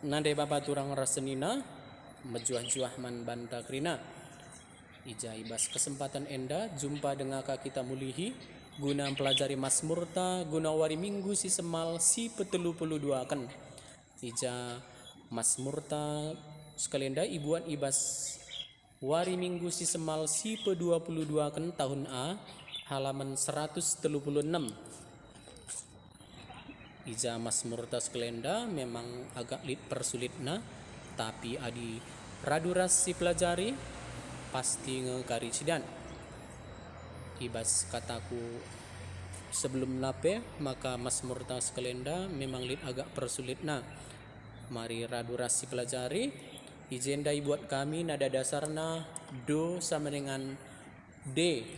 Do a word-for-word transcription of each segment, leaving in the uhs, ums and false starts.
Nande bapa turang ras senina, mejuah-juah man banta kerina. I ja i bas kesempatan enda jumpa denga ka kita mulihi guna mpelajari Masmurta guna wari Minggu si semal si petelu puluh duaken. I ja Masmurta sekali enda ibuat i bas wari Minggu si semal si pedua puluh duaken tahun A, halaman seratus telu puluh enem. I ja Masmurta sekali enda memang agak lit persulitna, tapi adi radu ras sipelajari, pasti nge kari cidan. I bas kataku sebelumna pe, maka Masmurta sekali enda memang lit agak persulitna. Mari radu ras sipelajari. I jenda ibuat kami nada dasarna do sama dengan D.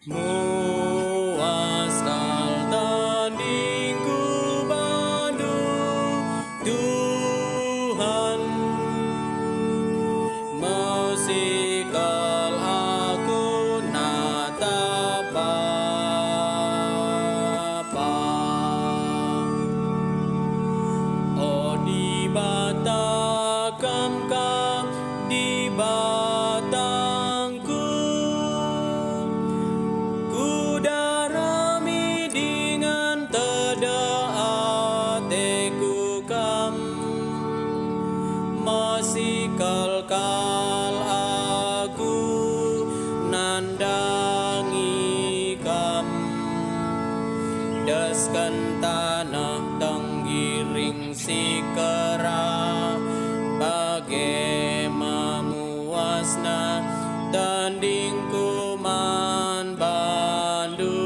Muas kal tandingku bandu, Tuhan, mesi kal aku natap Bapa. O Dibata, Kam kap Dibatangku, kudarami dingen tedeh ateku Kam, mesi kal kal aku nandangi Kam, desken taneh tenggiring si kerah, bage me muasna tandingku man bandu.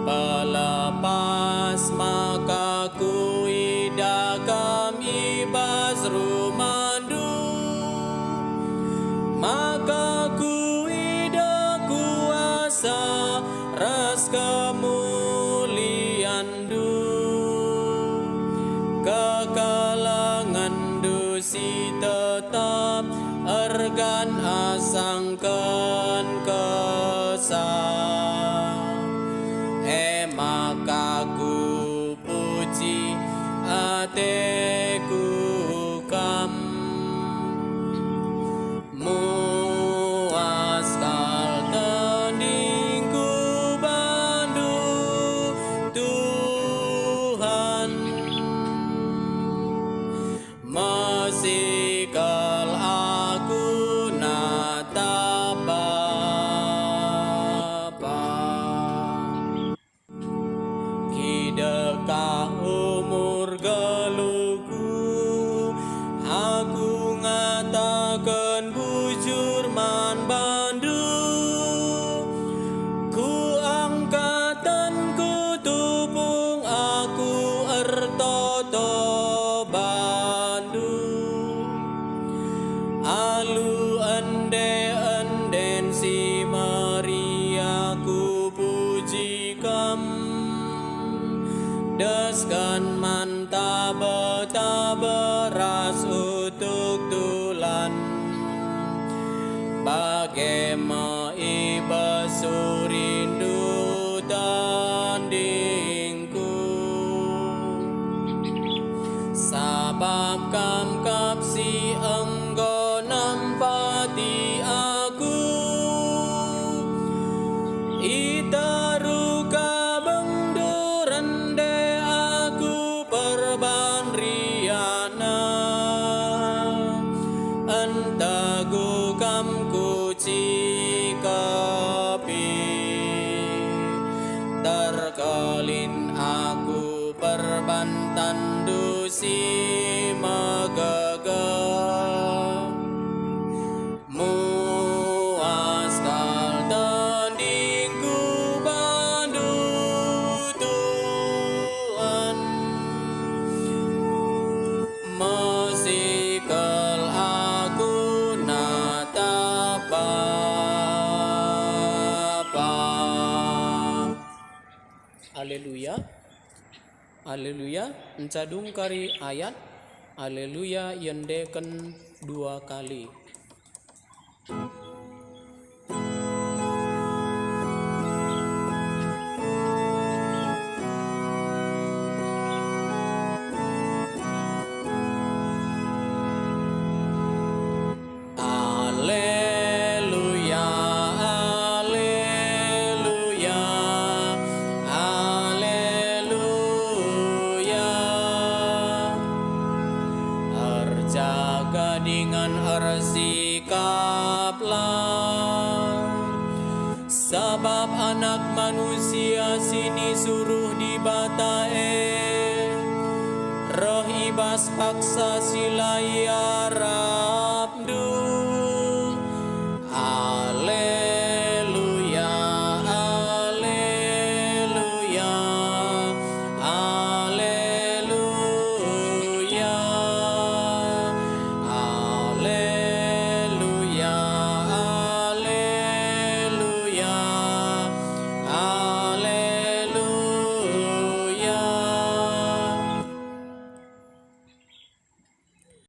Pelepas maka kuidah Kam i bas rumandu, maka kuidah kuasa ras kemulianNdu. KekelengenNdu si tetap ergan asangken Kesah, e maka kupuji ateku Kam. Muas kal tandingku bandu, Tuhan, mesi kal aku natap Bapa. Kidekah umur geluhku, aku ngataken bujur man bandu. Kuangkatken kutupung aku ertoto bandu. Alu ende-enden si meriah kupuji Kam, desken man tabe-tabe ras utuk tulan, bage me ibesuriNdu tandingku. Sabap Kam kap si enggo nempati aku. I teruka bengdu rende aku perban riana, entegu Kam kucikepi. Terkelin aku perban tanNdu si megegeh. Muas kal tandingku bandu, Tuhan. Mesi kal aku Aleluya, nca dung kari ayat Aleluya iendeken dua kali. Aleluya, aleluya, aleluya. Erjaga dingen ersikaplah, sabap Anak Manusia si nisuruh Dibata e reh i bas paksa si la iarapndu.